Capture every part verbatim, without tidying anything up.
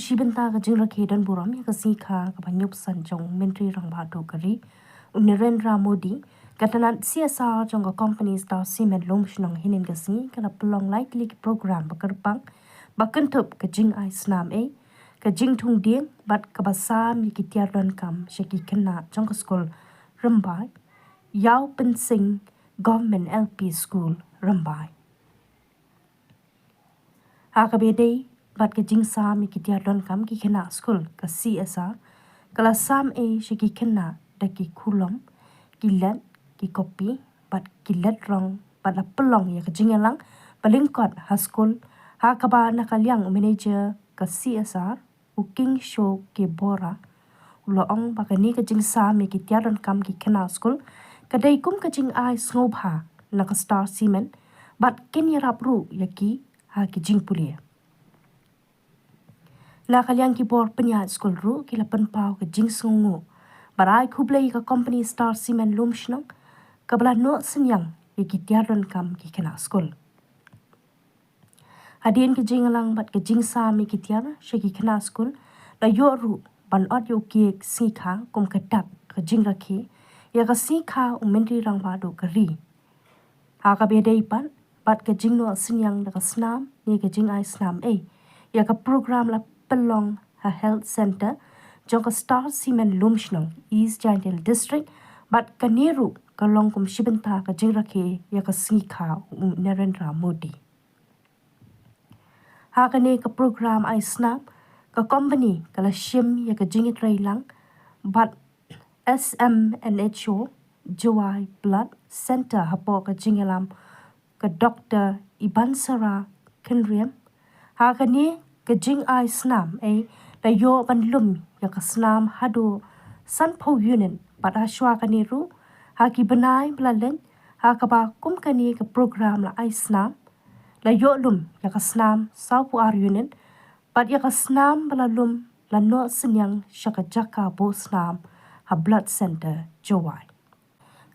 Shi bynta ka jingrakhe don burom ïa ka sngi kha kaba hynñiewphew san jong u Myntri Rangbah Duh ka ri, u Narendra Modi, ka tnat C S R jong ka company Star Cement Lumshnong hynnin ka sngi ka la pynlong lai tylli ki program ba kyrpang, ba kynthup ka jingai snam ei, ka jingthung dieng bad kaba sam ïa ki tiar donkam sha ki khynnah jong ka skul Rymbai, Ïaw Pynsing Government L P School Rymbai. Ha kaba ïadei bad ka jingsam ïa ki tiar donkam ki khynnah skul, ka C S R ka la sam ei sha ki khynnah da ki khulom, ki led, ki kopi bad ki led rong bad la pynlong ïa ka jingïalang ba lyngkot ha skul, ha kaba na ka liang u manager ka C S R, u Kingshow K Bora, u la ong ba kane ka jingsam ïa ki tiar donkam ki khynnah skul ka dei kum ka jingai sngewbha na ka Star Cement bad kin ïarap ruh ïa ki ha ki jingpule. Na ka liang ki bor pynïaid skul ruh ki la pynpaw ka jingsngewnguh bad ai khublei ïa ka company Star Cement Lumshnong kaba la noh synñiang ïa ki tiar donkam ki khynnah skul. Hadien ka jingïalang bad ka jingsam ïa ki tiar sha ki khynnah skul, la ïoh ruh ban ot ïa u kiei sngi kha kum ka dak ka jingrakhe ïa ka sngi kha u Myntri Rangbah Duh ka ri. Ha kaba ïadei pat bad ka jingnoh synñiang da ka snam ne ka jingai snam ei, ïa ka program la pynlong ha Health Centre jong ka Star Cement Lumshnong, East Jaintia District, bad kane ruh ka long kum shi bynta ka jingrakhe ïa ka sngi kha u Narendra Modi. Ha kane ka program ai snam, ka company ka la shim ïa ka jingïatreilang bad S M N H O Jowai Blood Centre hapoh ka jingïalam ka Doctor Ibansara Kynriam. Ha kane ka jingai snam ei, la ïoh ban lum ïa ka snam haduh sanphew unit bad ha shuwa kane ruh, ha ki bnai ba la leit, ha kaba kum kane ka program la ai snam, la ïoh lum ïa ka snam sawphew ar unit bad ïa ka snam ba la lum la noh synñiang sha ka jaka buh snam ha Blood Centre Jowai.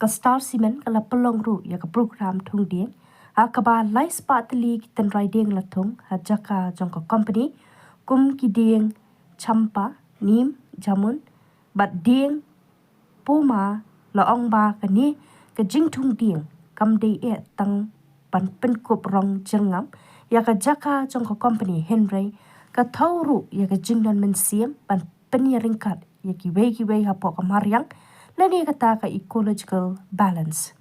Ka Star Cement ka la pynlong ruh ïa ka program thung dieng, ha kaba lai spah tylli ki tynrai dieng la thung ha jaka jong ka company, kum ki dieng champa, neem, jamun bad dieng puma. La ong ba kane ka jingthung dieng kam dei eh tang ban pynkup rong jyrngam ïa ka jaka jong ka company, hynrei ka thew ruh ïa ka jingdon mynsiem ban pynïaryngkat ïa kiwei kiwei hapoh ka mariang lane kata ka ecological balance.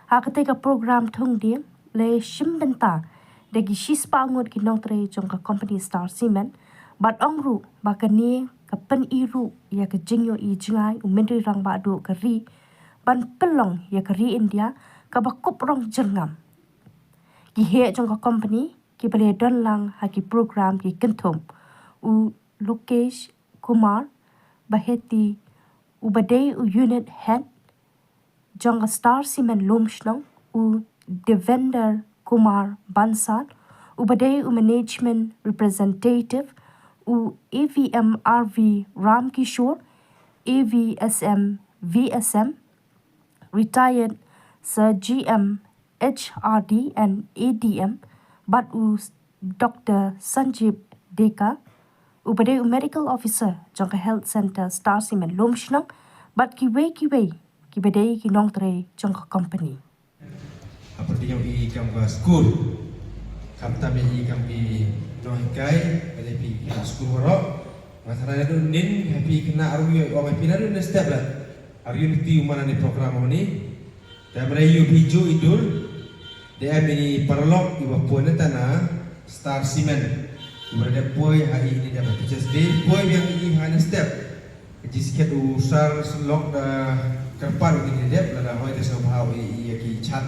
Ha katei ka program thung dieng la shim bynta da ki shispah ngut ki nongtrei jong ka company Star Cement bad ong ruh ba kane ka pyni ruh ïa ka jingïohi jngai u Myntri Rangbah Duh ka ri ban pynlong ïa ka ri India kaba kup rong jyrngam. Ki heh jong ka company kiba la don lang ha ki program ki kynthup u Lokesh Kumar Baheti, uba dei u unit head jong ka Star Cement Lumshnong, u Devender Kumar Bansal, uba dei u management representative, u A V M R V Ramkishore, A V S M V S M, retired Sir G M H R D and A D M, bad u Doctor Sanjeev Deka, uba dei u medical officer jong ka Health Centre Star Cement Lumshnong, bad kiwei kiwei kiba dei ki nongtrei jong ka company. Hapdeng ïa i kam ka skul, khamtam ïa i kam ki nonghikai, bad ïa phi ki nong skul baroh. Nga tharai naduh nin ha phi khynnah ruh ïoh ong ha phi naduh nin step la. Ar ïoh lynti u man ïa kane program hangne. Te hynrei ïoh phi ju i dur. Dei em ini paralok iba poi na tana Star Cement. Iba dep poi ha ini dep Teachers Day, poi biang i ha na step. Ka jingskhem u sar Syllok da kyrpad u ini dep, lada hoi te sngewbha u i ïa ki chat.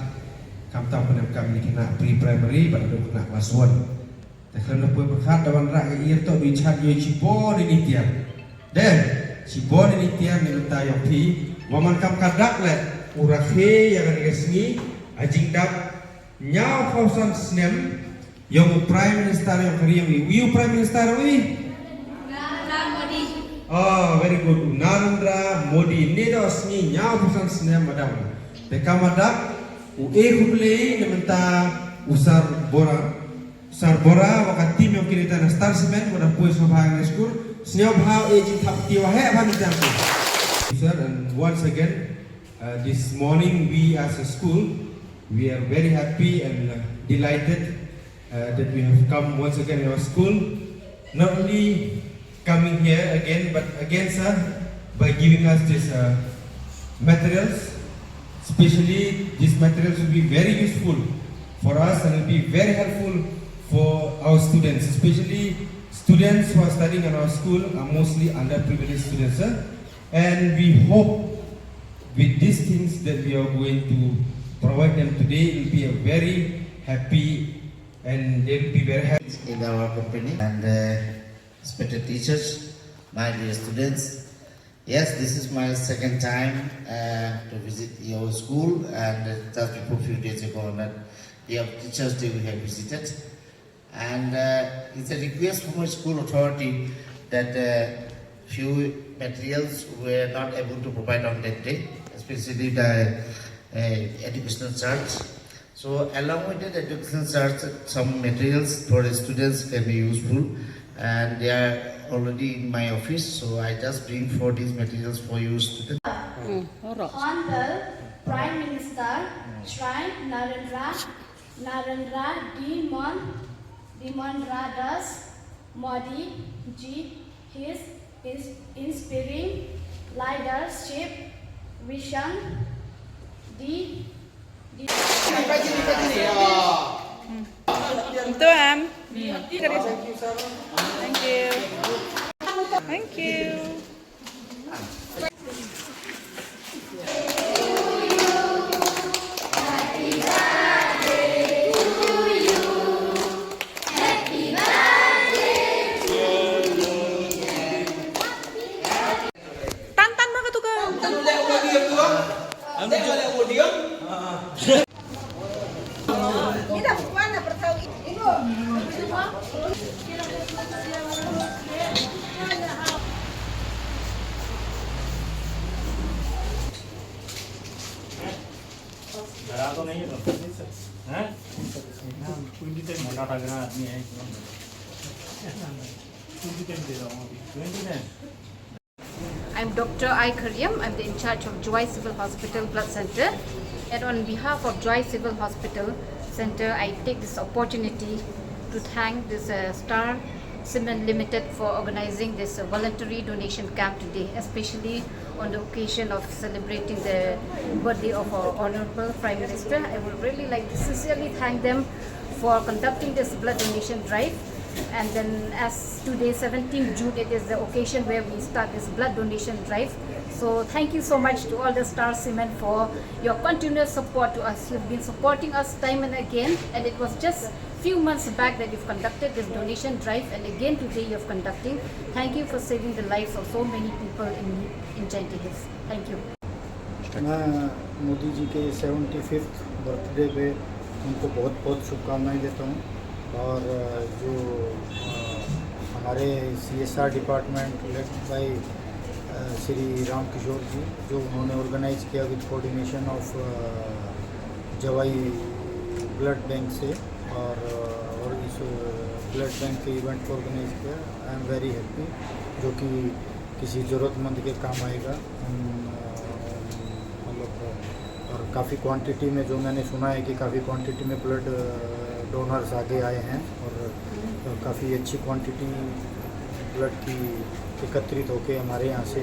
Khamtam pyndonkam ïa ki khynnah pre-primary bad u khynnah class one. Te khlem da poi pyrkhat da wanrah ïa i to dei chat ïoh shibun ïa i tiar. Dei shibun ïa i tiar, ni mynta ïoh phi. Wa man kam ka dak leh u rakhe ïa kane ka sngi, a jingdap hynñiewphew san snem ïong u Prime Minister ïong ka ri ïong i. Wi u Prime Minister ïong i? Oh, very good. U Narendra Modi. Ni da sngi hynñiewphew san snem ma dap. Te kam ma dap u e khublei na mynta u Sar Bora. Sarbora wa ka team yong ki neta na Star Cement wa da poi sngewbha na school, sngewbha e jingthap ti wa he bha neta. Sir, and once again, uh, this morning we as a school, we are very happy and uh, delighted uh, that we have come once again in our school. Not only coming here again, but again, sir, by giving us this uh, materials, especially these materials will be very useful for us and will be very helpful for our students, especially students who are studying in our school are mostly underprivileged students, sir. And we hope with these things that we are going to provide them today, it will be a very happy and they will be very happy. In our company and uh, respected teachers, my dear students. Yes, this is my second time uh, to visit your school, and uh, just before few days ago, on that day of Teachers' Day, we have visited. And uh, it's a request from a school authority that uh, few materials were not able to provide on that day, especially the uh, educational charge. So along with that education search, some materials for the students can be useful, and they are already in my office. So I just bring for these materials for you students. Honorable Prime Minister Shri Narendra Narendra D Mon Dimon Radas Modi ji his ins- inspiring leadership vision D Ito, em. Thank you. Thank you. Tan tan ma katu ka. Tan tan leh podium tu. Am tu leh podium. डरा तो नहीं है तुम? हैं? मोटा तगड़ा आदमी है, इतना। ट्वेंटी टाइम दे रहा हूँ अभी। Twenty time? I'm Doctor I Khariam. I'm the in charge of Jowai Civil Hospital Blood Center. And on behalf of Jowai Civil Hospital Center, I take this opportunity to thank this uh, Star Cement Limited for organizing this uh, voluntary donation camp today, especially on the occasion of celebrating the birthday of our Honorable Prime Minister. I would really like to sincerely thank them for conducting this blood donation drive. And then, as today, seventeenth June, it is the occasion where we start this blood donation drive. So thank you so much to all the Star Cement for your continuous support to us. You've been supporting us time and again, and it was just few months back that you've conducted this donation drive, and again today you're conducting. Thank you for saving the lives of so many people in need in Jaintia Hills. Thank you. मैं मोदी जी के seventy fifth birthday पे उनको बहुत बहुत शुभकामनाएं देता हूँ। और अ, जो अ, हमारे CSR department led by Shri Ram Kishore ji, जो उन्होंने ऑर्गेनाइज किया with coordination of Jawai blood bank से, और अ, और इस ब्लड बैंक के इवेंट को ऑर्गेनाइज किया। आई एम वेरी हैप्पी, जो कि किसी ज़रूरतमंद के काम आएगा। हम, अ, मतलब, और काफ़ी क्वांटिटी में, जो मैंने सुना है कि काफ़ी क्वांटिटी में ब्लड डोनर्स आगे आए हैं, और काफ़ी अच्छी क्वांटिटी ब्लड की एकत्रित होके हमारे यहाँ से